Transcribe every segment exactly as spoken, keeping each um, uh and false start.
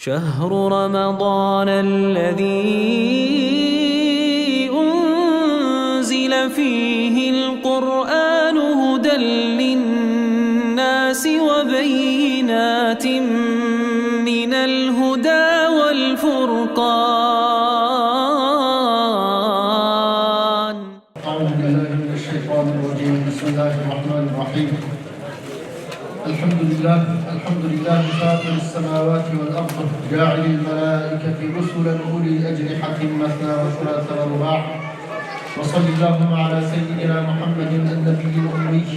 شهر رمضان الذي أنزل فيه القرآن هدى للناس وبينات من الهدى والفرقان. أعوذ بالله من الشيطان الرجيم. بسم الله الرحمن الرحيم. الحمد لله، الحمد لله فاطر السماوات والأرض، جاعل الملائكة رسلا أولي أجنحة مثنى وثلاث ورباع. وصل اللهم على سيدنا محمد النبي الأمي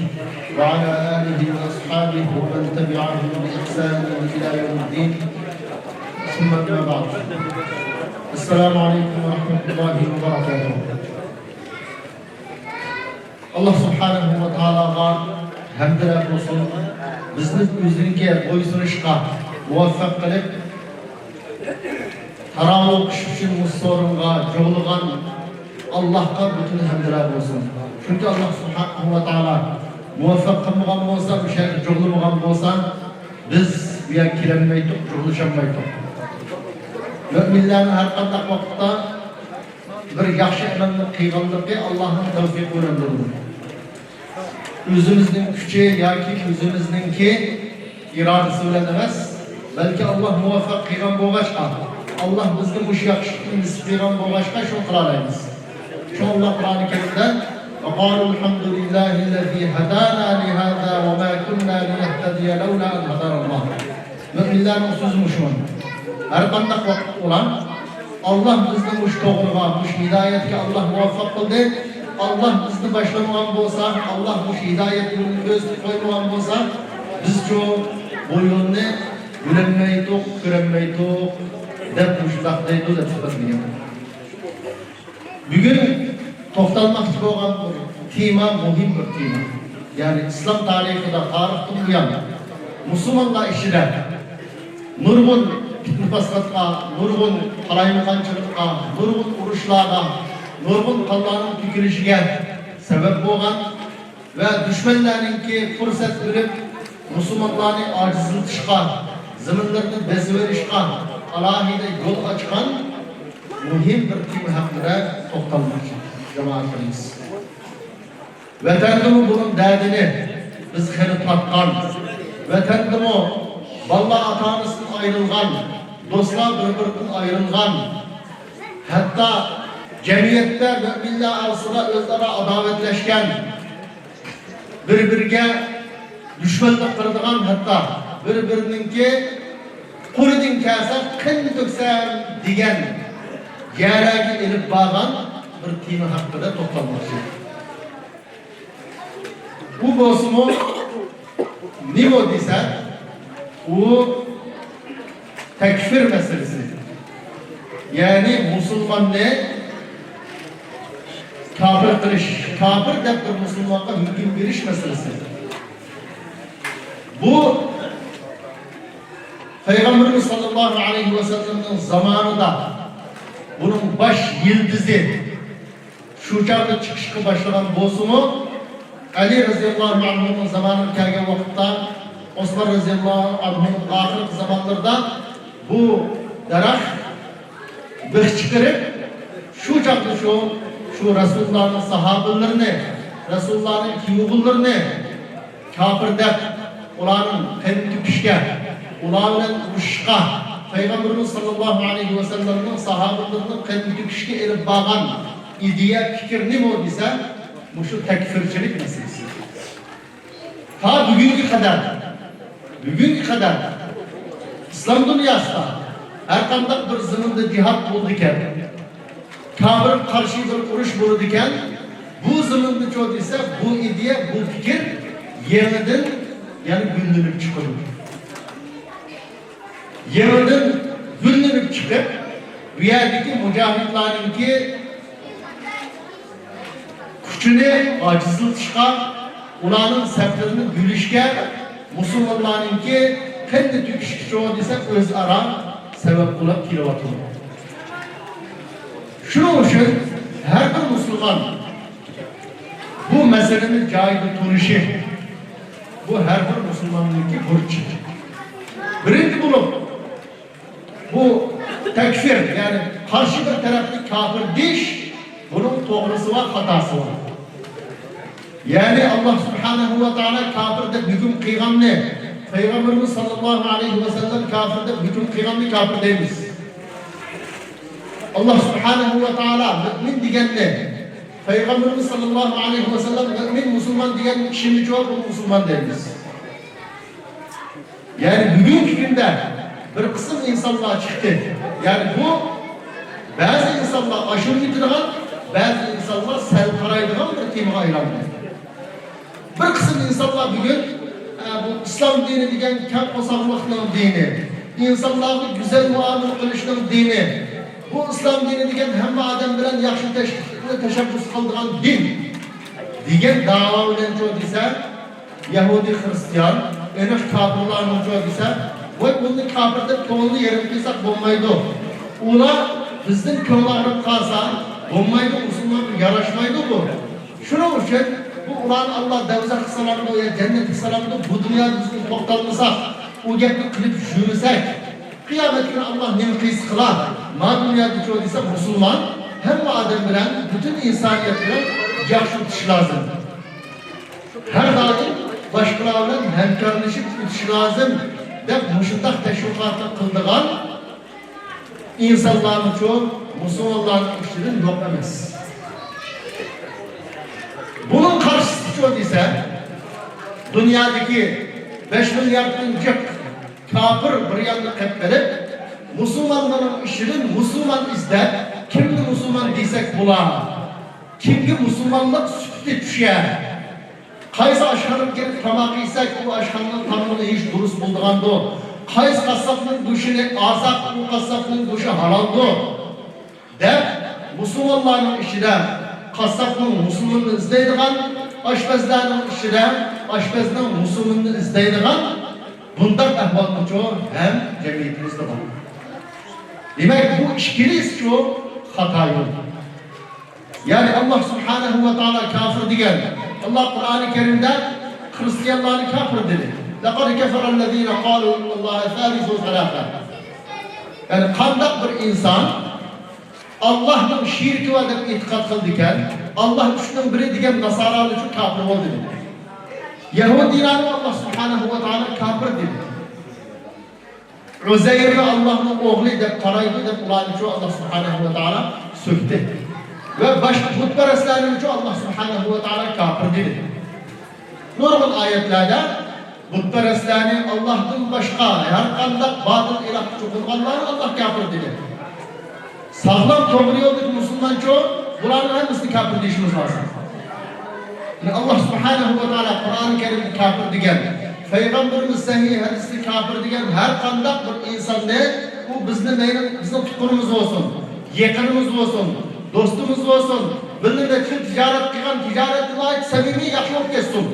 وعلى آله وأصحابه ومن تبعهم بإحسان إلى يوم الدين. ثم أما بعد. السلام عليكم ورحمة الله وبركاته. ئاللا سۇبھانەھۇ ۋە تائالاغا ھەمدۇلە بولسۇن، بىزنى ئۆزىنىڭكىگە بويسۇنۇشقا مۇۋەپپەق قىلىپ، تاراۋىھ ئوقۇش ئۈچۈن مۇشۇ سورۇنغا جۇغلىغان ئاللاھقا پۈتۈن ھەمدۇلە بولسۇن. چۈنكى ئاللا سۇبھانەھۇ ۋە تائالا مۇۋەپپەق قىلمىغان بولسا، مۇشۇ يەرگە جۇغلىمىغان بولسا، بىز بۇ يەرگە كېلەلمەيتتۇق، جۇغلىشالمايتتۇق. مۆمىنلەرنى ھەر قانداق ۋاقىتتا بىر ياخشى ئەمەلنى قىلغانلىقى ئاللانىڭ تەۋپىقى بىلەن بولىدۇ. ئۆزىمىزنىڭ كۈچى ياكى ئۆزىمىزنىڭكى ئىرادىسى بىلەن ئەمەس، بەلكى ئاللا مۇۋەپپەق قىلغان بولغاچقا، ئاللا بىزگە مۇشۇ ياخشىلىقنى نېسىپ قىلغان بولغاچقا، شۇنى قىلالايمىز. شۇڭا ئاللا قۇرئانى كەرىمدە، وقالوا الحمد لله الذي هدانا لهذا وما كنا لنهتدي لولا أن هدانا الله. مۆمىنلەرنىڭ سۆزى مۇشۇ. ھەر قانداق ۋاقىت ئۇلار، ئاللا بىزنى مۇشۇ توغرىغا، مۇشۇ ھىدايەتكە ئاللا مۇۋەپپەق قىلدى. ئاللا بىزنى باشلىمىغان بولسا، ئاللا مۇشۇ ھىدايەت يولىنى كۆرسىتىپ قويمىغان بولسا، بىزچۇ بۇ يولنى بىلەلمەيتتۇق، كۆرەلمەيتتۇق، دەپ مۇشۇنداق دەيدۇ، دەپ سۈپەتلىگەن. بۈگۈن توختالماقچى بولغان بىر تېما، مۇھىم بىر تېما. يەنى ئىسلام تارىخىدا، تارىختىن بۇيان مۇسۇلمانلار ئىچىدە نۇرغۇن پىتنە-پاساتقا، نۇرغۇن قالايمىقانچىلىققا، نۇرغۇن ئۇرۇشلارغا، نۇرغۇن قانلارنىڭ تۆكۈلۈشىگە سەۋەب بولغان ۋە دۈشمەنلەرنىڭكى پۇرسەت بېرىپ، مۇسۇلمانلارنى ئاجىزلىتىشقا، زېمىنلىرىنى بېسىۋېلىشقا ئالاھىدە يول ئاچقان مۇھىم بىر تېما ھەققىدە توختالماقچى، جامائەتلىرىمىز. ۋەتەندىمۇ بۇنىڭ دەردىنى بىز خېلى تارتقان، ۋەتەندىمۇ بالىلار ئاتا-ئانىسىدىن ئايرىلغان، دوستلار بىر-بىرىدىن ئايرىلغان، ھەتتا جەمئىيەتتە مۆمىنلەر ئارىسىدا ئۆزئارا ئاداۋەتلەشكەن، بىر-بىرىگە دۈشمەنلىك قىلىدىغان، ھەتتا بىر-بىرىنىڭكى قولىدىن كەلسە قېنىنى تۆكسەم دېگەن يەرلەرگە ئېلىپ بارغان بىر تېما ھەققىدە توختالماقچى. ئۇ بولسىمۇ نېمە دېسە، ئۇ تەكفىر مەسىلىسى. يەنى مۇسۇلماننى كاپىر قىلىش، كاپىر دەپ بىر مۇسۇلمانغا ھۆكۈم بېرىش مەسىلىسى. بۇ پەيغەمبىرىمىز ساللاللاھۇ ئەلەيھى ۋەسەللەمنىڭ زامانىدا بۇنىڭ باش يىلتىزى شۇ چاغدا چىقىشقا باشلىغان بولسىمۇ، ئەلى رەزىياللاھۇ ئەنھۇنىڭ زامانىغا كەلگەن ۋاقىتتا، ئوسمان رەزىياللاھۇ ئەنھۇنىڭ ئاخىرقى زامانلىرىدا بۇ دەرەخ بىخ چىقىرىپ، شۇ چاغدا شۇ، شۇ رەسۇلۇللانىڭ ساھابىلىرىنى، رەسۇلۇللانىڭ تۇيغۇلىرىنى كاپىر دەپ، ئۇلارنىڭ قېنىنى تۆكۈشكە، ئۇلار بىلەن ئۇرۇشۇشقا، پەيغەمبىرىمىز ساللاللاھۇ ئەلەيھى ۋەسەللەمنىڭ ساھابىلىرىنىڭ قېنىنى تۆكۈشكە ئېلىپ بارغان ئىدىيە، پىكىر نېمە دېسە، مۇشۇ تەكفىرچىلىك مەسىلىسى. تا بۈگۈنگە قەدەر، بۈگۈنگە قەدەر ئىسلام دۇنياسىدا ھەر قانداق بىر زېمىندا جىھاد بولىدىكەن، كاپىرغا قارشى بىر ئۇرۇش بولىدىكەن، بۇ زېمىندىچۇ دېسە، بۇ ئىدىيە، بۇ پىكىر يېڭىدىن يەنە گۈللىنىپ چىقىدۇ. يېڭىدىن گۈللىنىپ چىقىپ، بۇ يەردىكى مۇجاھىدلارنىڭكى كۈچىنى ئاجىزلىتىشقا، ئۇلارنىڭ سەپلىرىنى بۆلۈشكە، مۇسۇلمانلارنىڭكى قېنىنى تۆكۈشكىچۇ دېسە، ئۆزئارا سەۋەب بولۇپ كېلىۋاتىدۇ. شۇنىڭ ئۈچۈن ھەر بىر مۇسۇلمان بۇ مەسىلىنى جايىدا تونۇشى، بۇ ھەر بىر مۇسۇلماننىڭكى بۇرچى. بىرىنچى بولۇپ، بۇ تەكفىر، يەنى قارشى بىر تەرەپنى كاپىر دېيىش، بۇنىڭ توغرىسى ۋە خاتاسى بار. يەنى ئاللا سۇبھانەھۇ ۋە تائالا كاپىر دەپ ھۆكۈم قىلغاننى، پەيغەمبىرىمىز ساللاللاھۇ ئەلەيھى ۋەسەللەم كاپىر دەپ ھۆكۈم قىلغاننى كاپىر دەيمىز. ئاللا سۇبھانەھۇ ۋە تائالا مۆمىن دېگەننى، پەيغەمبىرىمىز ساللاللاھۇ ئەلەيھى ۋەسەللەم مۆمىن، مۇسۇلمان دېگەن كىشىنى چوقۇم مۇسۇلمان دەيمىز. يەنى بۈگۈنكى كۈندە بىر قىسىم ئىنسانلار چىقتى. يەنى بۇ بەزى ئىنسانلار ئاشۇرۇپ كېتىدىغان، بەزى ئىنسانلار سەل قارايدىغان بىر تېمىغا ئايلاندى. بىر قىسىم ئىنسانلار بۈگۈن، ئە، بۇ ئىسلام دىنى دېگەن كەڭ قورساقلىقنىڭ دىنى، ئىنسانلارغا گۈزەل مۇئامىلە قىلىشنىڭ دىنى، بۇ ئىسلام دىنى دېگەن ھەممە ئادەم بىلەن ياخشى تەش-، تەشەببۇس قىلىدىغان دىن دېگەن داۋا بىلەن چۇ دېسە، يەھۇدىي، خىرىستىيان، ئېنىق كاپىرلارنىڭچۇ دېسە، ۋاي، بۇنى كاپىر دەپ كۆڭلىنى يېرىم قىلساق بولمايدۇ. ئۇلار بىزدىن كۆڭلى ئاغرىپ قالسا بولمايدۇ، مۇسۇلمانغا ياراشمايدۇ بۇ. شۇنىڭ ئۈچۈن بۇ ئۇلارنى ئاللا دوزاخقا سالامدۇ يا جەننەتكە سالامدۇ، بۇ دۇنيادا بىز ئۇنى توختالمىساق، ئۇ گەپنى قىلىپ يۈرمىسەك، قىيامەت كۈنى ئاللا نېمە قىلسا قىلار. ما دۇنيادىچۇ دېسە، مۇسۇلمان ھەممە ئادەم بىلەن، پۈتۈن ئىنسانىيەت بىلەن ياخشى ئۆتۈش لازىم. ھەر دائىم باشقىلار بىلەن ھەمكارلىشىپ ئۆتۈش لازىم، دەپ مۇشۇنداق تەشۋىقاتنى قىلىدىغان ئىنسانلارمۇچۇ مۇسۇلمانلارنىڭ ئىچىدىن يوق ئەمەس. بۇنىڭ قارشىسىچۇ دېسە، دۇنيادىكى بەش مىلياردتىن جىق كاپىر بىر ياندا قېلىپ قېلىپ، مۇسۇلمانلارنىڭ ئىچىدىن مۇسۇلمان ئىزدەپ، كىمنى مۇسۇلمان دېسەك بولا؟ كىمگە مۇسۇلمانلىق سۈپىتى چۈشەر؟ قايسى ئاشخانىغا كىرىپ تاماق يېسەك، ئۇ ئاشخانىنىڭ تامىقى ھېچ دۇرۇس بولىدىغاندۇ؟ قايسى قاسساپنىڭ گۆشىنى ئالساق، ئۇ قاسساپنىڭ گۆشى ھالالدۇ؟ دەپ، مۇسۇلمانلارنىڭ ئىچىدە قاسساپنىڭ مۇسۇلمىنىنى ئىزدەيدىغان، ئاشپەزلەرنىڭ ئىچىدە ئاشپەزنىڭ مۇسۇلمىنىنى ئىزدەيدىغان بۇنداق ئەھۋالمۇچۇ ھەم جەمئىيىتىمىزدە بار. دېمەك، بۇ ئىككىلىسىچۇ خاتا يول. يەنى ئاللا سۇبھانەھۇ ۋە تائالا كاپىر دېگەن، ئاللا قۇرئانى كەرىمدە خىرىستىيانلارنى كاپىر دېدى. لەقەد كەفەرەللەزىنە قالۇ ئىننەللاھە سالىسۇ سەلاسە. يەنى قانداق بىر ئىنسان ئاللاھنىڭ شېرىكى بار دەپ ئېتىقاد قىلىدىكەن، ئاللا ئۈچنىڭ بىرى دېگەن ناسارانىچۇ كاپىر بولدى دېدى. يەھۇدىيلارنى ئاللا سۇبھانەھۇ ۋە تائالا كاپىر دېدى. ئۇزەيرنى ئاللاھنىڭ ئوغلى دەپ قارايدۇ دەپ ئۇلارنىچۇ ئاللا سۇبھانەھۇ ۋە تائالا سۆكتى. ۋە باشقا بۇتپەرەسلەرنىچۇ ئاللا سۇبھانەھۇ ۋە تائالا كاپىر دېدى. نۇرغۇن ئايەتلەردە بۇتپەرەسلەرنى، ئاللاھتىن باشقا ھەر قانداق باتىل ئىلاھقا چوقۇنغانلارنى ئاللا كاپىر دېدى. ساغلام، توغرا يولدىكى مۇسۇلمانچۇ، بۇلارنىڭ ھەممىسىنى كاپىر دېيىشىمىز لازىم. يەنى ئاللا سۇبھانەھۇ ۋە تائالا قۇرئانى كەرىمدە كاپىر دېگەن، پەيغەمبىرىمىز سەھىھ ھەدىستە كاپىر دېگەن ھەر قانداق بىر ئىنساننى، ئۇ بىزنى، مەيلى بىزنىڭ تۇغقىنىمىز بولسۇن، يېقىنىمىز بولسۇن، دوستىمىز بولسۇن، بىللە نەچچە يىل تىجارەت قىلغان، تىجارەتتە ناھايىتى سەمىمىي، ياخشى بولۇپ كەتسۇن.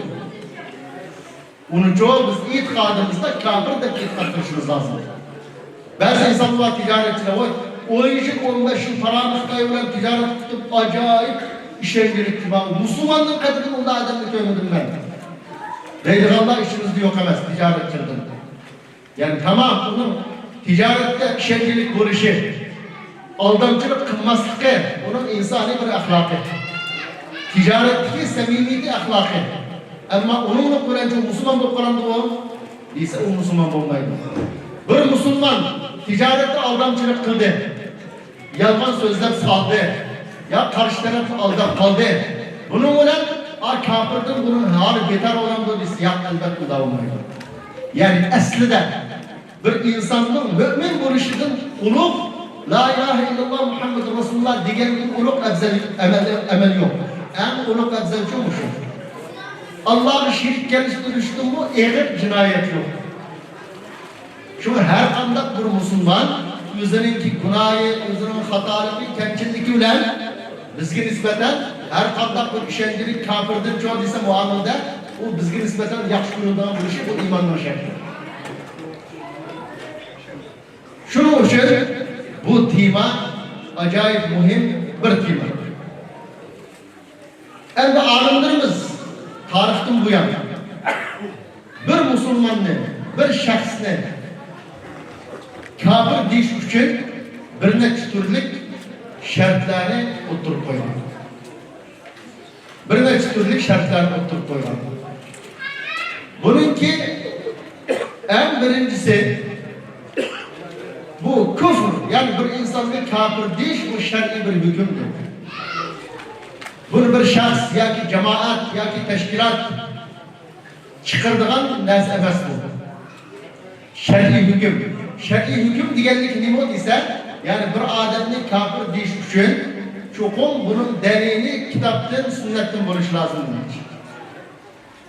ئۇنىچۇ بىز ئېتىقادىمىزدا كاپىر دەپ ئېتىقاد قىلىشىمىز لازىم. بەزى ئىنسانلار تىجارەتچىلەر، ۋاي، ئون يىل، ئون بەش يىل پالان خىتاي بىلەن تىجارەت قىلىپ، ئاجايىپ ئىشەنچلىك، مۇسۇلماننىڭ قەدرىدىن ئۇنداق ئادەمنى كۆرمىدىم مەن، دەيدىغانلار ئىچىمىزدە يوق ئەمەس، تىجارەتچىلەردىن. يەنى تامام ئۇنىڭ تىجارەتتە ئىشەنچلىك بولۇشى، ئالدامچىلىق قىلماسلىقى ئۇنىڭ ئىنسانىي بىر ئەخلاقى. تىجارەتتىكى سەمىمىيىتى، ئەخلاقى. ئەمما ئۇنىڭلىق بىلەن چوڭ مۇسۇلمان بولۇپ قالامدۇ ئۇ؟ دېسە، ئۇ مۇسۇلمان بولمايدۇ. بىر مۇسۇلمان تىجارەتتە ئالدامچىلىق قىلدى، يالغان سۆزلەپ سالدى، يا قارشى تەرەپنى ئالداپ قالدى. بۇنىڭ بىلەن ئا كاپىردىن بۇنىڭ ھالى بىتەر بولامدۇ دېسە، ياق، ئەلۋەتتە ئۇنداق بولمايدۇ. يەنى ئەسلىدە بىر ئىنساننىڭ مۆمىن بولۇشىدىن ئۇلۇغ، لا ئىلاھە ئىللاللا مۇھەممەدۇر رەسۇلۇللا دېگەندىن ئۇلۇغ ئەۋزەل ئەمەل، ئەمەل يوق. ئەڭ ئۇلۇغ ئەۋزەل شۇ، مۇشۇ. ئاللاغا شېرىك كەلتۈرۈشتىنمۇ ئېغىر جىنايەت يوق. شۇڭا ھەر قانداق بىر مۇسۇلمان ئۆزىنىڭكى گۇناھى، ئۆزىنىڭ خاتالىقى، كەمچىللىكى بىلەن بىزگە نىسبەتەن ھەر قانداق بىر ئىشەنچلىك كاپىردىن چوڭ دېسە مۇئامىلىدە، ئۇ بىزگە نىسبەتەن ياخشى كۆرۈلىدىغان بولۇشى بۇ ئىماننىڭ شەرتى. شۇنىڭ ئۈچۈن بۇ تېما ئاجايىپ مۇھىم بىر تېما. ئەمدى ئالىملىرىمىز تارىختىن بۇيان بىر مۇسۇلماننى، بىر شەخسنى كاپىر دېيىش ئۈچۈن بىر نەچچە تۈرلۈك شەرتلەرنى ئوتتۇرىغا قويغان. بىر نەچچە تۈرلۈك شەرتلەرنى ئوتتۇرىغا قويغان. بۇنىڭكى ئەڭ بىرىنچىسى، بۇ كۇفر، يەنى بىر ئىنسانغا كاپىر دېيىش، بۇ شەرئىي بىر ھۆكۈمدۇر. بۇنى بىر شەخس ياكى جامائەت ياكى تەشكىلات چىقىرىدىغان نەرسە ئەمەس بۇ. شەرئىي ھۆكۈم. شەرئىي ھۆكۈم دېگەنلىك نېمە دېسە، يەنى بىر ئادەمنى كاپىر دېيىش ئۈچۈن چوقۇم بۇنىڭ دەلىلى كىتابتىن، سۈننەتتىن بولۇشى لازىم.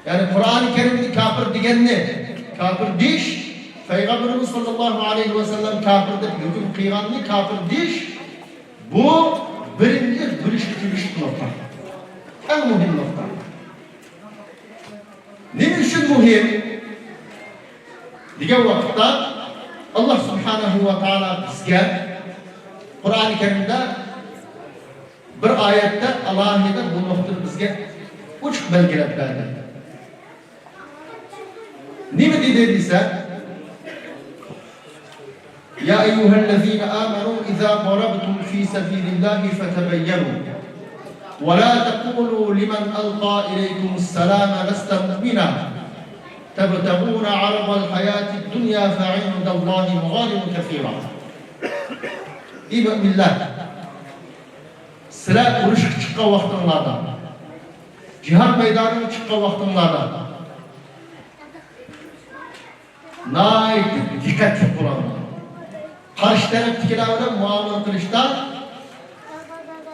يەنى قۇرئانى كەرىمدە كاپىر دېگەننى كاپىر دېيىش، پەيغەمبىرىمىز ساللاللاھۇ ئەلەيھى ۋەسەللەم كاپىر دەپ ھۆكۈم قىلغاننى كاپىر دېيىش، بۇ بىرىنچى بىر ئىشقا تېگىشلىك نۇقتا. ئەڭ مۇھىم نۇقتا. نېمە ئۈچۈن مۇھىم دېگەن ۋاقىتتا، ئاللا سۇبھانەھۇ ۋە تائالا بىزگە قۇرئانى كەرىمدە بىر ئايەتتە ئالاھىدە بۇ نۇقتىنى بىزگە ئوچۇق بەلگىلەپ بەردى. نېمە دېدى دېسە، يا أيها الذين آمنوا إذا ضربتم في سبيل الله فتبينوا ولا تقولوا لمن ألقى إليكم السلام لست مؤمنا تبتغون عرض الحياة الدنيا فعند الله مغانم كثيرة. ئەي مۆمىنلەر، سىلەر ئۇرۇشقا چىققان ۋاقتىڭلاردا، جىھاد مەيدانىغا چىققان ۋاقتىڭلاردا ناھايىتى دىققەتلىك بولۇڭلار. قارشى تەرەپتىكىلەر بىلەن مۇئامىلە قىلىشتا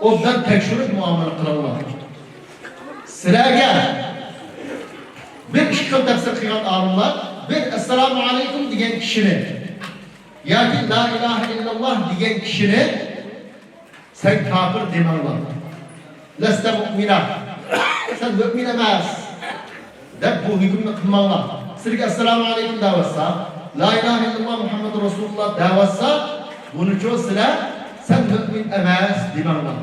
ئوبدان تەكشۈرۈپ مۇئامىلە قىلىڭلار. سىلەرگە بىر ئىككى خىل تەپسىر قىلغان ئالىملار، بىر ئەسسالامۇ ئەلەيكۇم دېگەن كىشىنى ياكى لا ئىلاھە ئىللاللا دېگەن كىشىنى سەن كاپىر دېمەڭلار. لەستە مۇئمىنا. سەن مۆمىن ئەمەس دەپ بۇ ھۆكۈمنى قىلماڭلار. سىلەرگە ئەسسالامۇ ئەلەيكۇم دەۋاتسا، لا ئىلاھە ئىللاللا مۇھەممەدۇر رەسۇلۇللا دەۋاتسا، بۇنىچۇ سىلەر سەن مۆمىن ئەمەس دېمەڭلار.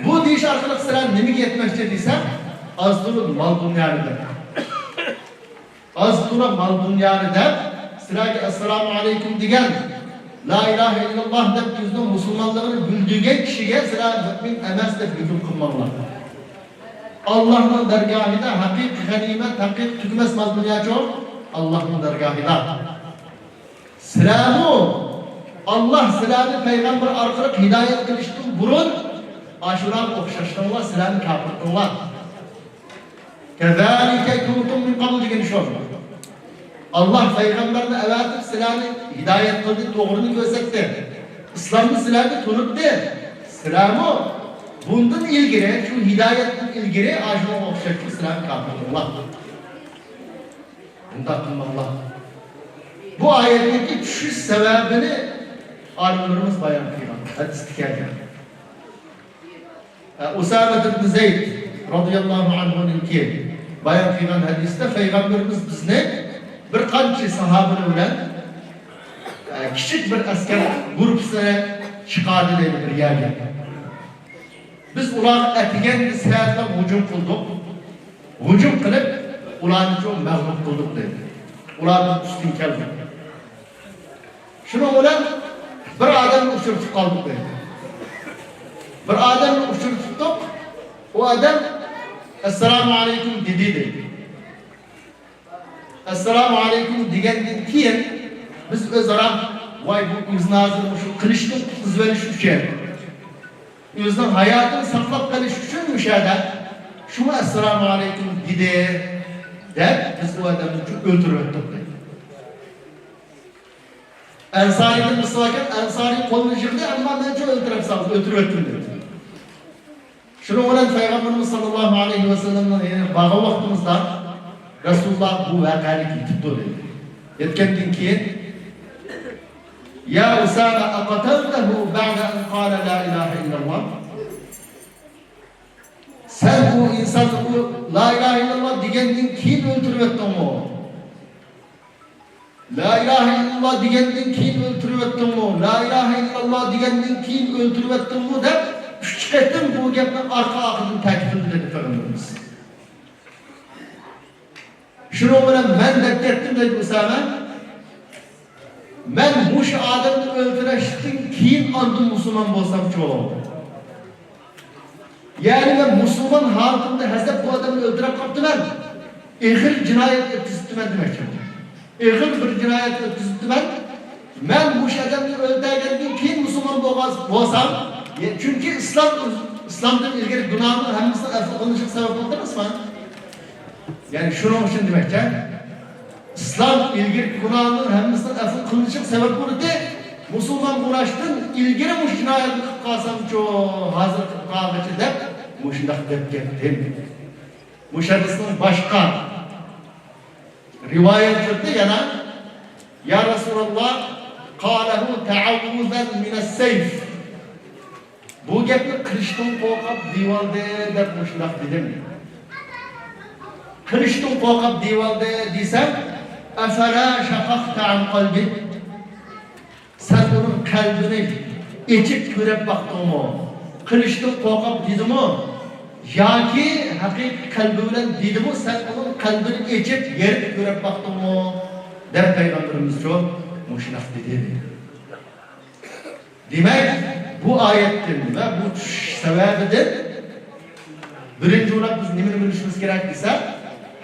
بۇ دېيىش ئارقىلىق سىلەر نېمىگە يەتمەكچى دېسە، ئاز تولا مال دۇنيانى دەپ. ئاز تولا مال دۇنيانى دەپ، سىلەرگە ئەسسالامۇ ئەلەيكۇم دېگەن، لا ئىلاھە ئىللاللا دەپ ئۆزىنىڭ مۇسۇلمانلىقىنى بىلدۈرگەن كىشىگە سىلەر مۆمىن ئەمەس دەپ ھۆكۈم قىلماڭلار. ئاللاھنىڭ دەرگاھىدا ھەقىقىي غەنىيمەت، ھەقىقىي تۈگىمەس مال دۇنياچۇ ئاللاھنىڭ دەرگاھىدا. سىلەرمۇ ئاللاھ سىلەرنى پەيغەمبەر ئارقىلىق ھىدايەت قىلىشتىن بۇرۇن ئاشۇلارغا ئوخشاشتىڭلار، سىلەرمۇ كاپىر قىلىڭلار. كذلك كنتم من قبل دېگىنى شۇ. ئاللاھ پەيغەمبەرنى ئەۋەتىپ سىلەرنى ھىدايەت قىلدى، توغرىنى كۆرسەتتى. ئىسلامنى سىلەرگە تونۇتتى. سىلەرمۇ بۇندىن ئىلگىرى، شۇ ھىدايەتتىن ئىلگىرى ئاشۇنىڭغا ئوخشاش سىلەر كاپىر بولۇڭلار. بۇنداق قىلماڭلار. بۇ ئايەتنىڭكى چۈشۈش سەۋەبىنى ئالىملىرىمىز بايان قىلغان، ھەدىستە كەلگەن. ئۇسامە ئىبن زەيد رازىياللاھۇ ئەنھۇنىڭكى بايان قىلغان ھەدىستە پەيغەمبىرىمىز بىزنى بىر قانچە ساھابىلەر بىلەن، ئە، كىچىك بىر ئەسكەر گۇرۇپپىسىنى چىقاردى دەيدۇ بىر يەرگە. بىز ئۇلارغا ئەتىگەندە سەھەردە ھۇجۇم قىلدۇق. ھۇجۇم قىلىپ، ئۇلارنى چوڭ مەغلۇپ قىلدۇق دەيدۇ. ئۇلاردىن ئۈستۈن كەلدۇق. شۇنىڭ بىلەن بىر ئادەمنى ئۇچرىتىپ قالدۇق دەيدۇ. بىر ئادەمنى ئۇچرىتىپتۇق. ئۇ ئادەم ئەسسالامۇ ئەلەيكۇم دېدى دەيدۇ. ئەسسالامۇ ئەلەيكۇم دېگەندىن كېيىن بىز ئۆزئارا، ۋاي، بۇ ئۆزىنى ھازىر مۇشۇ قىلىچتىن قۇتقۇزۇۋېلىش ئۈچۈن، ئۆزىنىڭ ھاياتىنى ساقلاپ قېلىش ئۈچۈن مۇشۇ يەردە شۇڭا ئەسسالامۇ ئەلەيكۇم دېدى دەپ بىز ئۇ ئادەمنى ئۆلتۈرۈۋەتتۇق دەيدۇ. ئەنسارىيدىن بىرسى باركەن، ئەنسارىي قولىنى يىغدى، ئەمما مەن چوڭ ئۆلتۈرۈپ سالدىم، ئۆلتۈرۈۋەتتىم دەيدۇ. شۇنىڭ بىلەن پەيغەمبىرىمىز ساللاللاھۇ ئەلەيھى ۋەسەللەمنىڭ يېنىغا بارغان ۋاقتىمىزدا رەسۇلۇللا بۇ ۋەقەلىك يېتىپتۇ دەيدۇ. يەتكەندىن كېيىن، يا ئۇسامە، أقتلته بعد أن قال لا إله إلا الله؟ سەن بۇ ئىنساننى ئۇ لا ئىلاھە ئىللاللا دېگەندىن كېيىن ئۆلتۈرۈۋەتتىڭمۇ؟ لا ئىلاھە ئىللاللا دېگەندىن كېيىن ئۆلتۈرۈۋەتتىڭمۇ؟ لا ئىلاھە ئىللاللا دېگەندىن كېيىن ئۆلتۈرۈۋەتتىڭمۇ؟ دەپ ئۈچ قېتىم بۇ گەپنى ئارقا-ئارقىدىن تەكىتلىدى دەيدۇ پەيغەمبىرىمىز. شۇنىڭ بىلەن مەن دەپ كەتتىم دەيدۇ ئۇسامە. مەن مۇشۇ ئادەمنى ئۆلتۈرۈشتىن كېيىن ئاندىن مۇسۇلمان بولسامچۇ؟ يەنى مەن مۇسۇلمان ھالىتىمدە ھەزەپ بۇ ئادەمنى ئۆلتۈرۈپ قاپتىمەن. ئېغىر جىنايەت ئۆتكۈزۈپتىمەن دېمەكچى. ئېغىر بىر جىنايەت ئۆتكۈزۈپتىمەن. مەن مۇشۇ ئادەمنى ئۆلتۈرگەندىن كېيىن مۇسۇلمان بولغان بولسام، چۈنكى ئىسلام، ئىسلامدىن ئىلگىرى گۇناھنىڭ ھەممىسىنىڭ ئەپۇ قىلىنىشىغا سەۋەب بولدى ئەمەسمۇ؟ يەنى شۇنىڭ ئۈچۈن دېمەكچى. ئىسلام ئىلگىرىكى گۇناھنىڭ ھەممىسىنىڭ ئەپۇ قىلىنىشىغا سەۋەب بولدى. مۇسۇلمان بولۇشتىن ئىلگىرى مۇشۇ جىنايەتنى قىلىپ قالسامچۇ، ھازىر قىلىپ قالغىچە دەپ مۇشۇنداق دەپ كەتتىم. مۇشۇ ھەدىسنىڭ باشقا رىۋايەتلىرىدە يەنە، يا رەسۇلاللا، قالەھۇ تەئەۋۋۇزەن مىنەس سەيف. بۇ گەپنى قىلىشتىن قورقۇپ دېيىۋالدى دەپ مۇشۇنداق دېدىم. قىلىشتىن قورقۇپ دېيىۋالدى دېسەم، ئەفەلا شەقەقتە ئەن قەلبى. سەن ئۇنىڭ قەلبىنى ئېچىپ كۆرۈپ باقتىڭمۇ؟ قىلىشتىن قورقۇپ دېدىمۇ؟ ياكى ھەقىقىي قەلبى بىلەن دېدىمۇ، سەن ئۇنىڭ قەلبىنى ئېچىپ، يېرىپ كۆرۈپ باقتىڭمۇ؟ دەپ پەيغەمبىرىمىزچۇ مۇشۇنداق دېدى. دېمەك، بۇ ئايەتتىن ۋە بۇ چۈشۈش سەۋەبىدىن بىرىنچى ئورۇندا بىز نېمىنى بىلىشىمىز كېرەك دېسەك،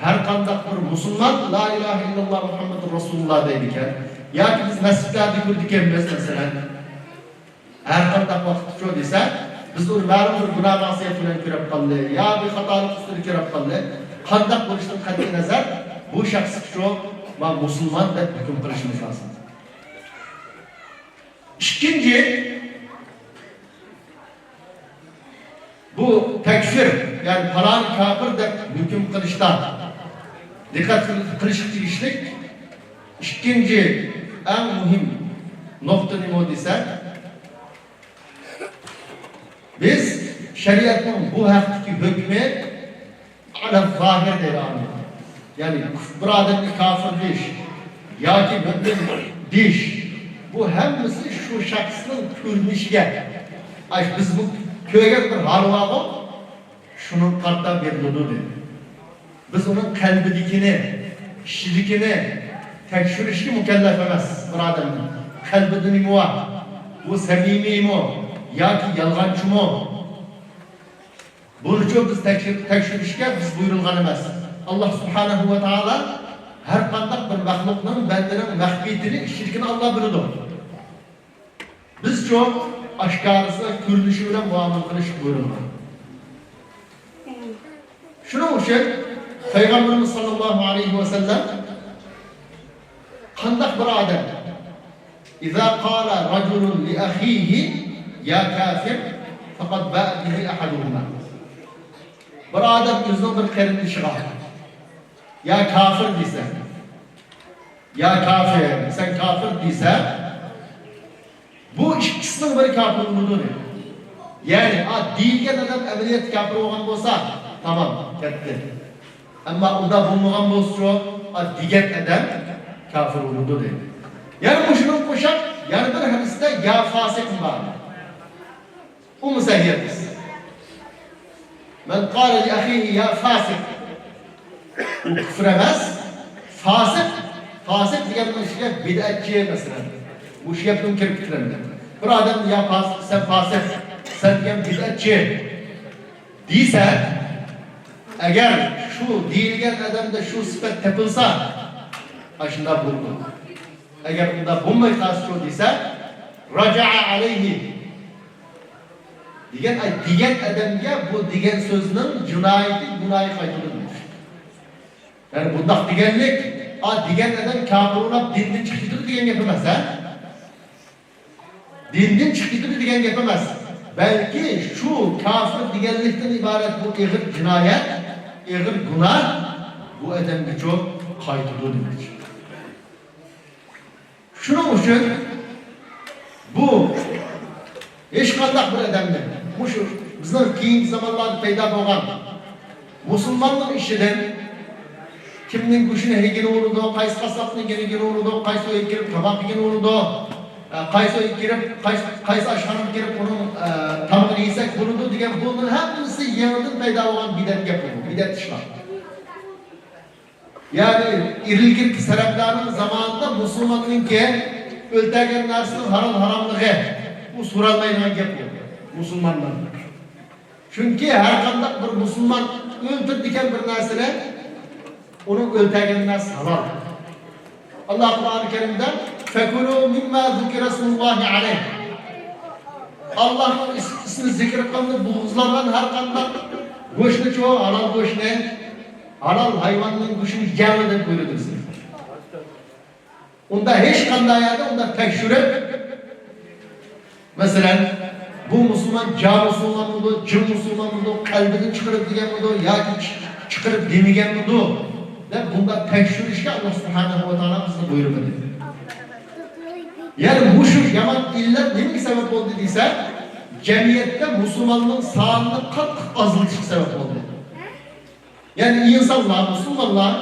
ھەر قانداق بىر مۇسۇلمان لا ئىلاھە ئىللاللا مۇھەممەدۇر رەسۇلۇللا دەيدىكەن، ياكى بىز مەسچىتلەردە كۆرىدىكەنمىز، مەسىلەن، ھەر قانداق ۋاقىتتا شۇ دېسە، بىز ئۇنى مەلۇم بىر گۇناھ مەسىيەت بىلەن كۆرۈپ قالدى، يا بىر خاتالىق ئۈستىدە كۆرۈپ قالدى، قانداق بولۇشىدىن قەتئىي نەزەر، بۇ شەخسكە شۇ، ما مۇسۇلمان دەپ ھۆكۈم قىلىشىمىز لازىم. ئىككىنچى، بۇ تەكفىر، يەنى پالان كاپىر دەپ ھۆكۈم قىلىشتا دىققەت قىلىشقا تېگىشلىك ئىككىنچى ئەڭ مۇھىم نۇقتا نېمە دېسە، بىز شەرىئەتنىڭ بۇ ھەقتىكى ھۆكمى ئەلەز زاھىر دەيدۇ ئالىملار. يەنى بىر ئادەمنى كاپىر دېيىش ياكى مۆمىن دېيىش، بۇ ھەممىسى شۇ شەخسنىڭ كۆرۈنۈشىگە، ئاش بىز بۇ كۆرگەن بىر ھالى بارغۇ، شۇنىڭغا قارىتا بېرىلىدۇ دېدى. بىز ئۇنىڭ قەلبىدىكىنى، ئىچىدىكىنى تەكشۈرۈشكە مۇكەللەپ ئەمەس بىر ئادەمنىڭ. قەلبىدە نېمە بار؟ بۇ سەمىمىيمۇ ياكى يالغانچىمۇ؟ بۇنىچۇ بىز تەكشۈر-، تەكشۈرۈشكە بىز بۇيرۇلغان ئەمەس. ئاللا سۇبھانەھۇ ۋە تائالا ھەر قانداق بىر مەخلۇقنىڭ، بەندىنىڭ مەخپىيىتىنى، ئىچىدىكىنى ئاللا بىلىدۇ. بىزچۇ ئاشكارىسى، كۆرۈنۈشى بىلەن مۇئامىلە قىلىش بۇيرۇلغان. شۇنىڭ ئۈچۈن پەيغەمبىرىمىز ساللاللاھۇ ئەلەيھى ۋەسەللەم قانداق بىر ئادەم إذا قال رجل لأخيه يا كافر فقد باء به أحدهما. بىر ئادەم ئۆزىنىڭ بىر قېرىندىشىغا يا كافىر دېسە، يا كافىر، سەن كافىر دېسە، بۇ ئىككىسىنىڭ بىرى كافىر بولىدۇ دەيدۇ. يەنى، ئا، دېيىلگەن ئادەم ئەمەلىيەتتە كافىر بولغان بولسا، تامام، كەتتى. ئەمما ئۇنداق بولمىغان بولسىچۇ، ئا، دېگەن ئادەم كافىر بولىدۇ دەيدۇ. يەنە مۇشۇنىڭغا ئوخشاش يەنە بىر ھەدىستە يا فاسىق بار. ئۇمۇ سەھىھ ھەدىس. من قال لأخيه يا فاسق. ئۇ كۇفر ئەمەس. فاسىق، فاسىق دېگەننىڭ ئىچىگە بىدئەتچى، مەسىلەن. مۇشۇ گەپنىمۇ كىرىپ كېتىدۇ. بىر ئادەم يا فاسىق، سەن فاسىق، سەن دېگەن بىدئەتچى دېسە، ئەگەر شۇ دېيىلگەن ئادەمدە شۇ سۈپەت تېپىلسا، ئاشۇنداق بولىدۇ. ئەگەر ئۇنداق بولماي قالسىچۇ دېسە، رجع عليه. دېگەن، ئاي، دېگەن ئادەمگە بۇ دېگەن سۆزنىڭ جىنايىتى، گۇناھى قايتىدۇ دېمەكچى. يەنى بۇنداق دېگەنلىك، ئا، دېگەن ئادەم كاپىر بولۇپ دىندىن چىقىپ كېتىدۇ دېگەن گەپ ئەمەس، ھە؟ دىندىن چىقىپ كېتىدۇ دېگەن گەپ ئەمەس. بەلكى شۇ كاپىر دېگەنلىكتىن ئىبارەت بۇ ئېغىر جىنايەت، ئېغىر گۇناھ بۇ ئادەمگىچۇ قايتىدۇ دېمەكچى. شۇنىڭ ئۈچۈن بۇ ھېچقانداق بىر ئادەمنى، مۇشۇ بىزنىڭ كېيىنكى زامانلاردا پەيدا بولغان مۇسۇلماننىڭ ئىچىدىن كىمنىڭ گۆشىنى يېگىلى بولىدۇ، قايسى قاسساپنىڭ يېگىلى بولىدۇ، قايسى ئۆيگە كىرىپ تاماق يېگىلى بولىدۇ، ئە، قايسى ئۆيگە كىرىپ، قايسى، قايسى ئاشخانىغا كىرىپ ئۇنىڭ، ئە، تامىقىنى يېسەك بولىدۇ دېگەن، بۇنىڭ ھەممىسى يېڭىدىن پەيدا بولغان بىدئەت گەپ بۇ، بىدئەت ئىشلار. يەنى ئىلگىرىكى سەلەپلەرنىڭ زامانىدا مۇسۇلماننىڭكى ئۆلتۈرگەن نەرسىنىڭ ھالال ھاراملىقى، بۇ سورالمايدىغان گەپ بۇ مۇسۇلماندىن. چۈنكى ھەر قانداق بىر مۇسۇلمان ئۆلتۈرىدىكەن بىر نەرسىنى، ئۇنىڭ ئۆلتۈرگەن نەرسىسى ھالال. ئاللا قۇرئانى كەرىمدە، فَكُلُوا مِمَّا ذُكِرَ اسْمُ اللَّهِ عَلَيْهِ. ئاللانىڭ ئىس-، ئىسمى زىكىر قىلىنىپ بوغۇزلانغان ھەر قانداق گۆشنىچۇ، ھالال گۆشنى، ھالال ھايۋاننىڭ گۆشىنى يەڭلار دەپ بۇيرۇدى بىزگە. ئۇندا ھېچقانداق يەردە ئۇنداق تەكشۈرۈپ، مەسىلەن، بۇ مۇسۇلمان جا مۇسۇلمانمىدۇ، جىن مۇسۇلمانمىدۇ، قەلبىدىن چىقىرىپ دېگەنمىدۇ ياكى چىقىرىپ دېمىگەنمىدۇ دەپ بۇنداق تەكشۈرۈشكە ئاللا سۇبھانەھۇ ۋە تائالا بىزنى بۇيرۇمىدى. يەنى مۇشۇ يامان ئىللەت نېمىگە سەۋەب بولدى دېسە، جەمئىيەتتە مۇسۇلماننىڭ سانىنى قاتتىق ئازلىتىشقا سەۋەب بولدى. يەنى ئىنسانلار، مۇسۇلمانلار،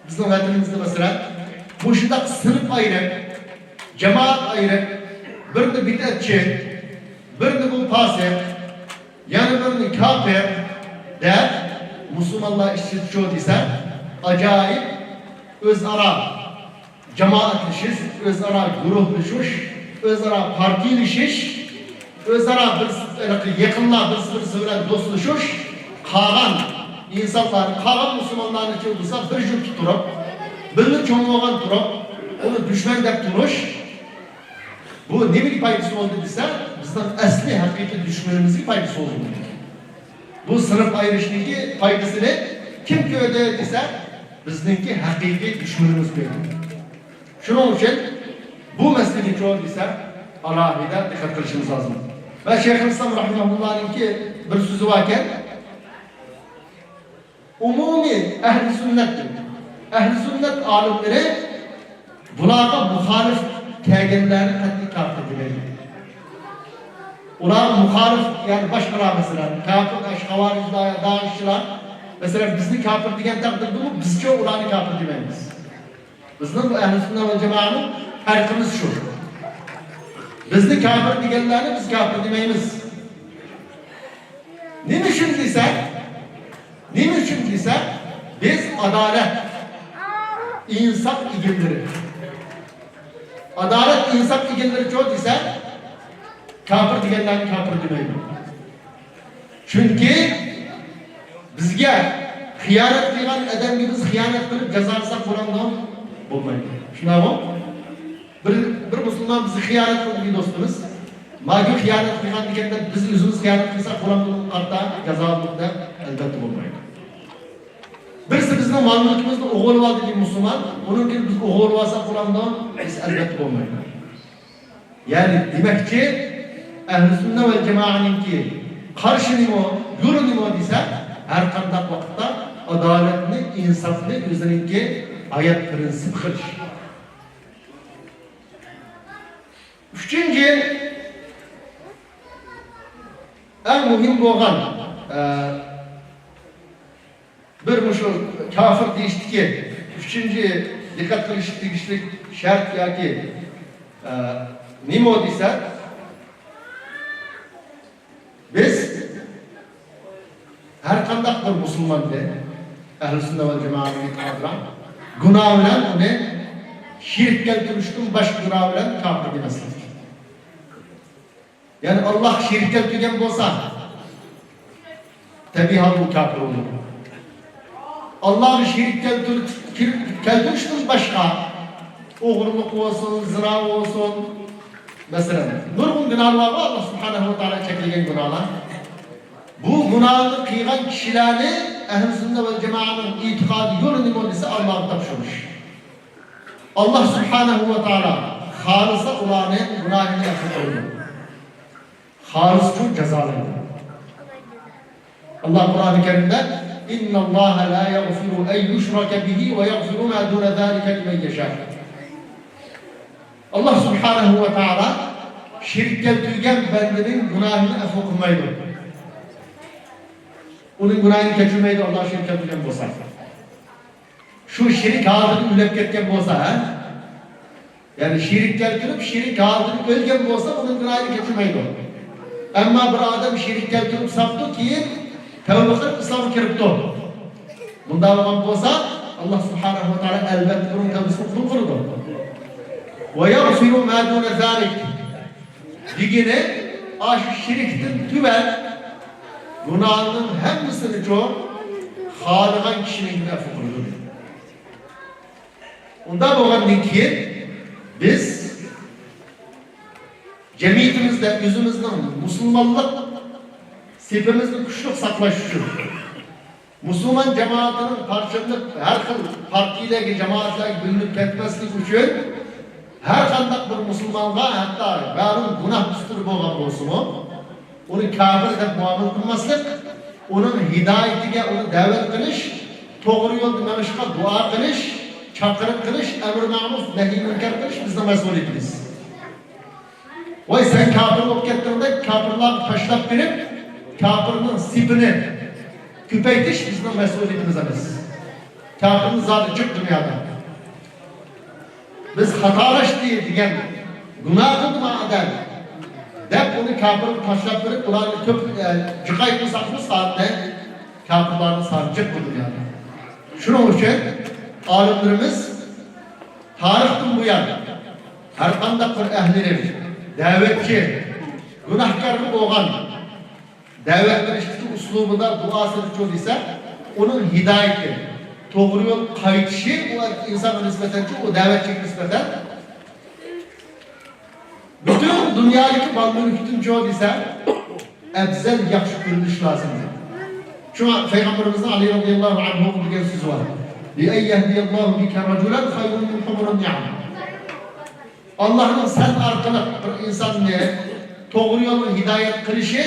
بىزنىڭ ۋەتىنىمىزدە مەسىلەن، مۇشۇنداق سىنىپ ئايرىپ، جامائەت ئايرىپ، بىرنى بىدئەتچى، بىرنى بۇ پاسىق، يەنە بىرنى كاپىر دەپ، مۇسۇلمانلار ئىچىدىچۇ دېسە، ئاجايىپ ئۆزئارا جامائەتلىشىش، ئۆزئارا گۇرۇھلىشىش، ئۆزئارا پارتىيىلىشىش، ئۆزئارا بىر، ھېلىقى يېقىنلار بىرسى بىرسى بىلەن دوستلىشىش، قالغان ئىنسانلارنى، قالغان مۇسۇلمانلارنى چىڭ تۇرسا، بىر جۈپتە تۇرۇپ، بىللە چوڭ بولغان تۇرۇپ، ئۇنى دۈشمەن دەپ تۇرۇش، بۇ نېمىگە پايدىسى بولدى دېسە، بىزنىڭ ئەسلى ھەقىقىي دۈشمىنىمىزگە پايدىسى بولدى. بۇ سىنىپ ئايرىشنىڭكى پايدىسىنى كىم كۆردى دېسە، بىزنىڭكى ھەقىقىي دۈشمىنىمىز كۆردى. شۇنىڭ ئۈچۈن بۇ مەسىلىگە چوڭ دېسە، ئالاھىدە دىققەت قىلىشىمىز لازىم. ۋە شەيخۇلئىسلام رەھىمەھۇللانىڭكى بىر سۆزى باركەن، ئومۇمىي ئەھلى سۈننەت، ئەھلى سۈننەت ئالىملىرى بۇلارغا مۇخالىپ كەلگەنلەرنى قەتئىي كاپىر دېمەيدۇ. ئۇلارغا مۇخالىپ، يەنى باشقىلار، مەسىلەن، كاپىر، ئەش-، خاۋارىجلار يا دائىشچىلار، مەسىلەن، بىزنى كاپىر دېگەن تەقدىردىمۇ بىزچۇ ئۇلارنى كاپىر دېمەيمىز. بىزنىڭ بۇ ئەھلى سۈننە ۋەل جامائەنىڭ پەرقىمىز شۇ. بىزنى كاپىر دېگەنلەرنى بىز كاپىر دېمەيمىز. نېمە ئۈچۈن دېسە، نېمە ئۈچۈن دېسە، بىز ئادالەت، ئىنساپ ئىگىلىرى. ئادالەت، ئىنساپ ئىگىلىرىچۇ دېسە، كاپىر دېگەنلەرنى كاپىر دېمەيدۇ. چۈنكى بىزگە خىيانەت قىلغان ئادەمگە بىز خىيانەت قىلىپ جازالىساق بولامدۇ؟ بولمايدۇ. شۇنداقمۇ؟ بىر، بىر مۇسۇلمان بىزگە خىيانەت قىلدى، بىر دوستىمىز. ماگۈ خىيانەت قىلغاندىكىن دەپ بىز ئۆزىمىز خىيانەت قىلساق بولامدۇ؟ قارتا جازالىدۇق دەپ، ئەلۋەتتە بولمايدۇ. بىرسى بىزنىڭ مال-مۈلكىمىزنى ئوغرىلىۋالدى، بىر مۇسۇلمان، ئۇنىڭكىنى بىز ئوغرىلىۋالساق بولامدۇ؟ بىز ئەلۋەتتە بولمايدۇ. يەنى دېمەكچى، ئەھلى سۈننە ۋەل جامائەنىڭكى قارىشى نېمە، يولى نېمە دېسە، ھەر قانداق ۋاقىتتا ئادالەتنى، ئىنساپنى ئۆزىنىڭكى ھايات پىرىنسىپ قىلىش. ئۈچىنچى، ئەڭ مۇھىم بولغان، ئە، بىر مۇشۇ كاپىر دېيىشتىكى ئۈچىنچى دىققەت قىلىشقا تېگىشلىك شەرت ياكى، ئە، نېمە دېسە، بىز ھەر قانداق بىر مۇسۇلماننى، ئەھلى سۈننە ۋەل جامائەتنىڭ ئېتىقادىدا گۇناھ بىلەن ئۇنى شېرىك كەلتۈرۈشتىن باشقا گۇناھ بىلەن كاپىر دېمەسلىك. يەنى ئاللاھقا شېرىك كەلتۈرگەن بولسا، تەبىئىي ھالدا ئۇ كاپىر بولىدۇ. ئاللاھقا شېرىك كەلتۈر-، كەلتۈرۈشتىن باشقا، ئوغرىلىق بولسۇن، زىنا بولسۇن، مەسىلەن، نۇرغۇن گۇناھلار بار، ئاللاھ سۇبھانەھۇ ۋە تائالا چەكلىگەن گۇناھلار. بۇ گۇناھنى قىلغان كىشىلەرنى ئەھلى سۈننە ۋەل جامائەنىڭ ئېتىقادى يولى نېمە دېسە، ئاللاھقا تاپشۇرۇش. ئاللاھ سۇبھانەھۇ ۋە تائالا خالىسا ئۇلارنى گۇناھىنى ئەپۇ قىلىدۇ. خالىسىچۇ جازالايدۇ. ئاللاھ قۇرئانى كەرىمدە، إن الله لا يغفر أن يشرك به ويغفر ما دون ذلك لمن يشاء. ئاللاھ سۇبھانەھۇ ۋە تائالا شېرىك كەلتۈرگەن بەندىنىڭ گۇناھىنى ئەپۇ قىلمايدۇ. ئۇنىڭ گۇناھىنى كەچۈرمەيدۇ، ئاللاھ شېرىك كەلتۈرگەن بولسا. شۇ شېرىك ھالىتىدە ئۆلۈپ كەتكەن بولسا، ھە؟ يەنى شېرىك كەلتۈرۈپ، شېرىك ھالىتىدە ئۆلگەن بولسا، ئۇنىڭ گۇناھىنى كەچۈرمەيدۇ. ئەمما بىر ئادەم شېرىك كەلتۈرۈپ ساپتۇ، كېيىن تەۋبە قىلىپ ئىسلامغا كىرىپتۇ. بۇنداق بولغان بولسا، ئاللاھ سۇبھانەھۇ ۋە تائالا ئەلۋەتتە ئۇنىڭ تەۋبىسىنى قوبۇل قىلىدۇ. ويغفر ما دون ذلك دېگىنى، ئاشۇ شىركتىن تۆۋەن گۇناھنىڭ ھەممىسىنىچۇ خالىغان كىشىنىڭكىنى ئەپۇ قىلىدۇ. ئۇنداق بولغاندىن كېيىن بىز جەمئىيىتىمىزدە ئۆزىمىزنىڭ مۇسۇلمانلىق سېپىمىزنى كۈچلۈك ساقلاش ئۈچۈن، مۇسۇلمان جامائىتىنىڭ پارچىلىنىپ، ھەر خىل پارتىيىلەرگە، جامائەتلەرگە بۆلۈنۈپ كەتمەسلىكى ئۈچۈن، ھەر قانداق بىر مۇسۇلمانغا، ھەتتا مەلۇم گۇناھ ئۈستىدە بولغان بولسىمۇ، ئۇنى كاپىر دەپ مۇئامىلە قىلماسلىق، ئۇنىڭ ھىدايىتىگە ئۇنى دەۋەت قىلىش، توغرا يولدا مېڭىشقا دۇئا قىلىش، چاقىرىق قىلىش، ئەمرى مەرۇف، نەھيى مۇنكەر قىلىش بىزنىڭ مەسئۇلىيىتىمىز. ۋاي، سەن كاپىر بولۇپ كەتتىڭ دەپ، كاپىرلارغا تاشلاپ بېرىپ، كاپىرنىڭ سېپىنى كۆپەيتىش بىزنىڭ مەسئۇلىيىتىمىز ئەمەس. كاپىرنىڭ زادى جىق دۇنيادا. بىز خاتالاشتى دېگەن، گۇناھ قىلدى ما ئادەم دەپ، ئۇنى كاپىرغا تاشلاپ بېرىپ، ئۇلارنى كۆپ، ئە، جىقايتمىساقمۇ سانىنى، كاپىرلارنىڭ سانى جىق بۇ دۇنيادا. شۇنىڭ ئۈچۈن ئالىملىرىمىز تارىختىن بۇيان ھەر قانداق بىر ئەھلى ئىلىم، دەۋەتچى، گۇناھكارغا بولغان دەۋەت قىلىشتىكى ئۇسلۇبىدا دۇئاسىدىچۇ دېسە، ئۇنىڭ ھىدايىتى، توغرا يول قايتىشى ئۇ ئىنسانغا نىسبەتەنچۇ، ئۇ دەۋەتچىگە نىسبەتەن پۈتۈن دۇنيادىكى مال-مۈلۈكتىنچۇ دېسە، ئەۋزەل ياخشى كۆرۈلۈش لازىم. شۇڭا پەيغەمبىرىمىزنىڭ ئەلى رەزىياللاھۇ ئەنھۇ دېگەن سۆزى بار. لأن يهدي الله بك رجلا خير من حمر النعم. ئاللاھنىڭ سەن ئارقىلىق بىر ئىنساننى توغرا يولغا ھىدايەت قىلىشى،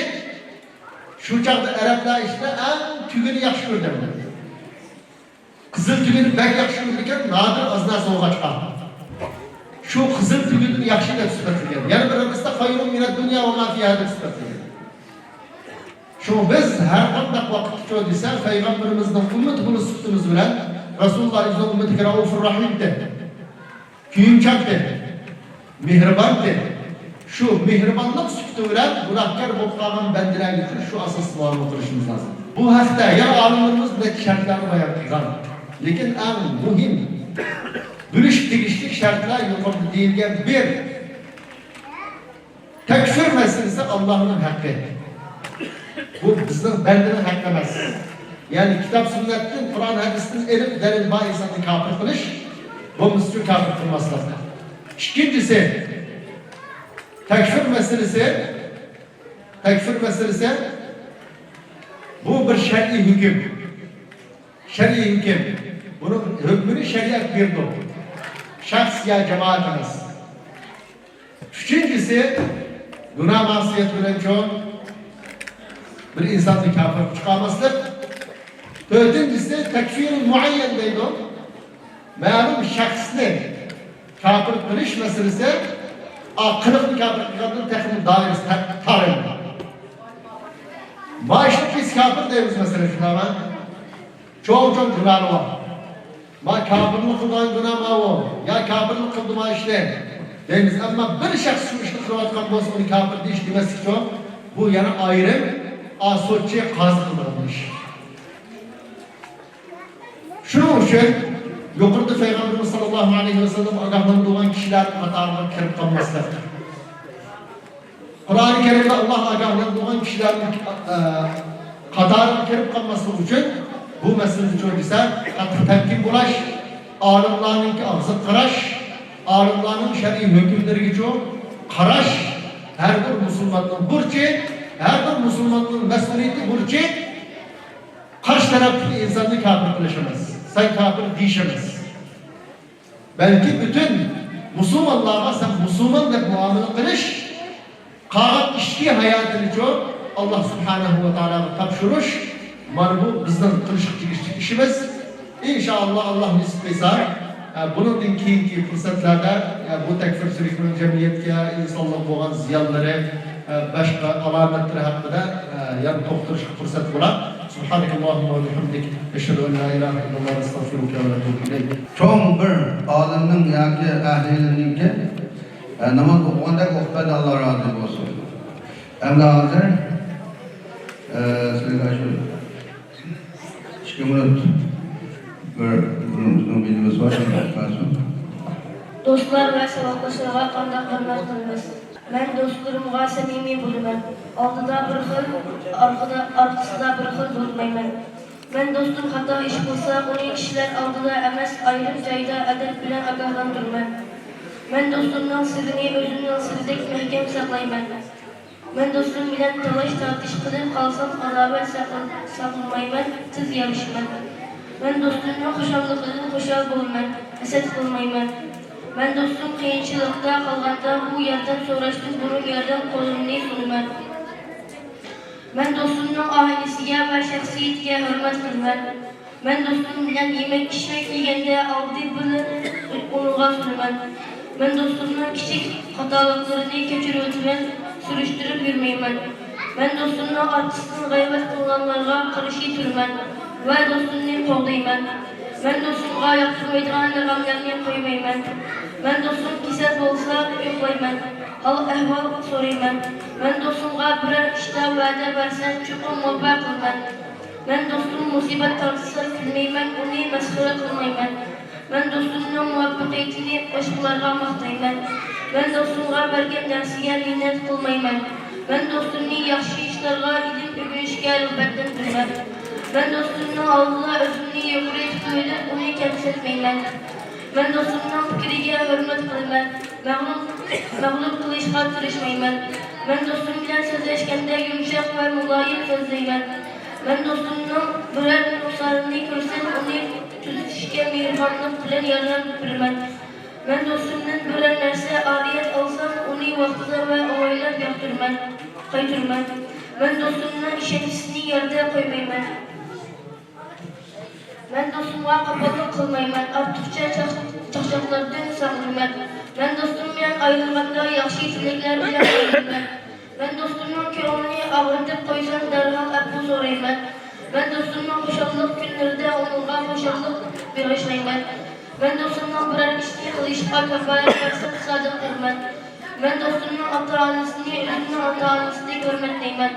شۇ چاغدا ئەرەبلەر ئىچىدە ئەڭ تۈگىنى ياخشى كۆردى. قىزىل تۈگىنى بەك ياخشى كۆرىدىكەن، نادىر ئاز نەرسە بولغاچقا. شۇ قىزىل تۈگىدىن ياخشى دەپ سۈپەتلىگەن. يەنە بىر ھەدىستە خير من الدنيا وما فيها دەپ سۈپەتلىگەن. شۇ بىز ھەر قانداق ۋاقىتتىچۇ دېسە، پەيغەمبىرىمىزنىڭ ئۈممىتى بولۇش سۈپىتىمىز بىلەن، رەسۇلۇللا ئۆزىنىڭ ئۈممىتىگە رەئۇفۇر رەھىمدى، كۆيۈمچاندى، مېھرىباندى. شۇ مېھرىبانلىق سۈپىتى بىلەن گۇناھكار بولۇپ قالغان بەندىلەرگە شۇ ئاساستا مۇئامىلە قىلىشىمىز لازىم. بۇ ھەقتە يەنە ئالىملىرىمىز نەچچە شەرتلەرنى بايان قىلغان. لېكىن ئەڭ مۇھىم، بۆلۈشۈپ تېگىشلىك شەرتلەر يۇقىرىدا دېيىلگەن بىر تەكفىر مەسىلىسى ئاللاھنىڭ ھەققى. بۇ بىزنىڭ بەندىنىڭ ھەققى ئەمەس. يەنى كىتاب سۈننەتتىن، قۇرئان ھەدىستىن ئېلىپ دەلىل بار ئىنساننى كاپىر قىلىش، بولمىسىچۇ كاپىر قىلماسلىق. ئىككىنچىسى، تەكفىر مەسىلىسى، تەكفىر مەسىلىسى، بۇ بىر شەرئىي ھۆكۈم. شەرئىي ھۆكۈم. بۇنىڭ ھۆكمىنى شەرىئەت بېرىدۇ. شەخس يا جامائەت ئەمەس. ئۈچىنچىسى، گۇناھ مەسىيەت بىلەنچۇ بىر ئىنساننى كاپىر چىقارماسلىق. تۆتىنچىسى، تەكفىرۇل مۇئەييەن دەيدۇ. مەلۇم شەخسنى كاپىر قىلىش مەسىلىسى، ئا، قىلىقنى كاپىر قىلغاندىن تېخىمۇ دائىرىسى تار، تار. ما ئىشنى بىز كاپىر دەيمىز، مەسىلەن، شۇنداقمۇ؟ چوڭ-چوڭ گۇناھلار بار. ما كاپىرلىق قىلغان گۇناھ ماۋۇ، يا كاپىرلىق قىلدى ما ئىشنى دەيمىز. ئەمما بىر شەخس شۇ ئىشنى قىلىۋاتقان بولسا، ئۇنى كاپىر دېيىش دېمەسلىكچۇ، بۇ يەنە ئايرىم، ئا، سوتچى، قازى قىلىدىغان ئىش. شۇنىڭ ئۈچۈن يۇقىرىدا پەيغەمبىرىمىز ساللاللاھۇ ئەلەيھى ۋەسەللەم ئاگاھلاندۇرغان كىشىلەرنىڭ قاتارىغا كىرىپ قالماسلىق. قۇرئانى كەرىمدە ئاللاھ ئاگاھلاندۇرغان كىشىلەرنىڭ، ئە، قاتارىغا كىرىپ قالماسلىق ئۈچۈن بۇ مەسىلىدە چوڭ دېسە قاتتىق تەمكىن بولاش، ئالىملارنىڭكى ئاغزىغا قاراش، ئالىملارنىڭ شەرئىي ھۆكۈملىرىگىچۇ قاراش ھەر بىر مۇسۇلماننىڭ بۇرچى، ھەر بىر مۇسۇلماننىڭ مەسئۇلىيىتى، بۇرچى. قارشى تەرەپتىكى ئىنساننى كاپىر قىلىش ئەمەس، سەن كاپىر دېيىش ئەمەس. بەلكى پۈتۈن مۇسۇلمانلارغا سەن مۇسۇلمان دەپ مۇئامىلە قىلىش، قالغان ئىچكى ھاياتىنىچۇ ئاللاھ سۇبھانەھۇ ۋە تائالاغا تاپشۇرۇش، مانا بۇ بىزنىڭ قىلىشقا تېگىشلىك ئىشىمىز. ئىنشائاللاھ، ئاللاھ نېسىپ قىلسا، ئە، بۇنىڭدىن كېيىنكى پۇرسەتلەردە، ئە، بۇ تەكفىر شىركىنىڭ جەمئىيەتكە، ئىنسانلىققا بولغان زىيانلىرى، ئە، باشقا ئالامەتلىرى ھەققىدە، ئە، يەنە توختىلىشقا پۇرسەت بولا. سبحانك اللهم وبحمدك، أشهد أن لا إله إلا الله، نستغفرك ونتوب إليك. چوڭ بىر ئالىمنىڭ ياكى ئەھلى ئىلىمنىڭكى، ئە، ناماز ئوقۇغاندەك ئوقۇپ بەردى، ئاللاھ رازى بولسۇن. ئەمدى ھازىر، ئە، سىلەرگە شۇ ئىككى مىنۇت بىر، بىر ئۇزۇن ۋىدېئومىز بار، شۇنى ئوقۇپ بەرسۇن. دوستلار ۋە ساۋاقداشلارغا قانداق ھۆرمەت قىلىمىز؟ مەن دوستلىرىمغا سەمىمىي بولىمەن. ئالدىدا بىر خىل، ئارقىدا، ئارقىسىدا بىر خىل بولمايمەن. مەن دوستۇم خاتا ئىش قىلسا، ئۇنى كىشىلەر ئالدىدا ئەمەس، ئايرىم جايدا ئەدەپ بىلەن ئاگاھلاندۇرىمەن. مەن دوستۇمنىڭ سىرىنى ئۆزۈمنىڭ سىرىدەك مەھكەم ساقلايمەن. مەن دوستۇم بىلەن تالاش-تارتىش قىلىپ قالسام، ئاداۋەت ساقل-، ساقلىمايمەن، تېز يارىشىمەن. مەن دوستۇمنىڭ خۇشاللىقىدىن خۇشال بولىمەن، ھەسەت قىلمايمەن. مەن دوستۇم قىيىنچىلىقتا قالغاندا، ئۇ ياردەم سوراشتىن بۇرۇن ياردەم قولۇمنى سۇنىمەن. مەن دوستۇمنىڭ ئائىلىسىگە ۋە شەخسىيىتىگە ھۆرمەت قىلىمەن. مەن دوستۇم بىلەن يېمەك-ئىچمەك يېگەندە، ئالدى بىلەن ئۇنىڭغا سۇنىمەن. مەن دوستۇمنىڭ كىچىك خاتالىقلىرىنى كەچۈرۈۋېتىمەن، سۈرۈشتۈرۈپ يۈرمەيمەن. مەن دوستۇمنىڭ ئارقىسىدىن غەيۋەت قىلغانلارغا قارشى تۇرىمەن ۋە دوستۇمنى قوغدايمەن. مەن دوستۇمغا ياقتۇرمايدىغان لەغەملەرنى قويمايمەن. مەن دوستۇم كېسەل بولسا، يوقلايمەن، ھال-ئەھۋال سورايمەن. مەن دوستۇمغا بىرەر ئىشتا ۋەدە بەرسەم، چوقۇم ۋاپا قىلىمەن. مەن دوستۇم مۇسىبەت تارتسا، كۈلمەيمەن، ئۇنى مەسخىرە قىلمايمەن. مەن دوستۇمنىڭ مۇۋەپپەقىيىتىنى باشقىلارغا ماختايمەن. مەن دوستۇمغا بەرگەن نەرسىگە مىننەت قىلمايمەن. مەن دوستۇمنى ياخشى ئىشلارغا، ئىلىم ئۆگىنىشكە رىغبەتلەندۈرىمەن. مەن دوستۇمنىڭ ئالدىدا ئۆزۈمنى يۇقىرى تۇتۇۋېلىپ، ئۇنى كەمسىتمەيمەن. مەن دوستۇمنىڭ پىكرىگە ھۆرمەت قىلىمەن. مەغلۇپ، مەغلۇپ قىلىشقا تىرىشمايمەن. مەن دوستۇم بىلەن سۆزلەشكەندە يۇمشاق ۋە مۇلايىم سۆزلەيمەن. مەن دوستۇمنىڭ بىرەر نۇقسانىنى كۆرسەم، ئۇنى تۈزىتىشكە مېھرىبانلىق بىلەن ياردەم بېرىمەن. مەن دوستۇمدىن بىرەر نەرسە ئارىيەت ئالسام، ئۇنى ۋاقتىدا ۋە ئاۋايلاپ ياقتۇرىمەن، قايتۇرىمەن. مەن دوستۇمنىڭ ئىشەنچىسىنى يەردە قويمايمەن. مەن دوستۇمغا قاپاللىق قىلمايمەن، ئارتۇقچە چاق-، چاقچاقلاردىن ساقلىنىمەن. مەن دوستۇم بىلەن ئايرىلغاندا ياخشى تىلەكلەر بىلەن ئايرىلىمەن. مەن دوستۇمنىڭ كۆڭلىنى ئاغرىتىپ قويسام، دەرھال ئەپۇ سورايمەن. مەن دوستۇمنىڭ خۇشاللىق كۈنلىرىدە ئۇنىڭغا خۇشاللىق بېغىشلايمەن. مەن دوستۇمنىڭ بىرەر ئىشنى قىلىشقا كاپالەت بەرسەم، سادىق بولىمەن. مەن دوستۇمنىڭ ئاتا-ئانىسىنى ئۆزۈمنىڭ ئاتا-ئانىسىدەك ھۆرمەتلەيمەن.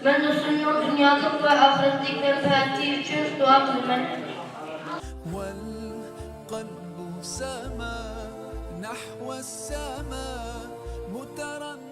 مەن دوستۇمنىڭ دۇنيالىق ۋە ئاخىرەتلىك مەنپەئەتى ئۈچۈن دۇئا قىلىمەن. والقلب سما نحو السماء مترددا.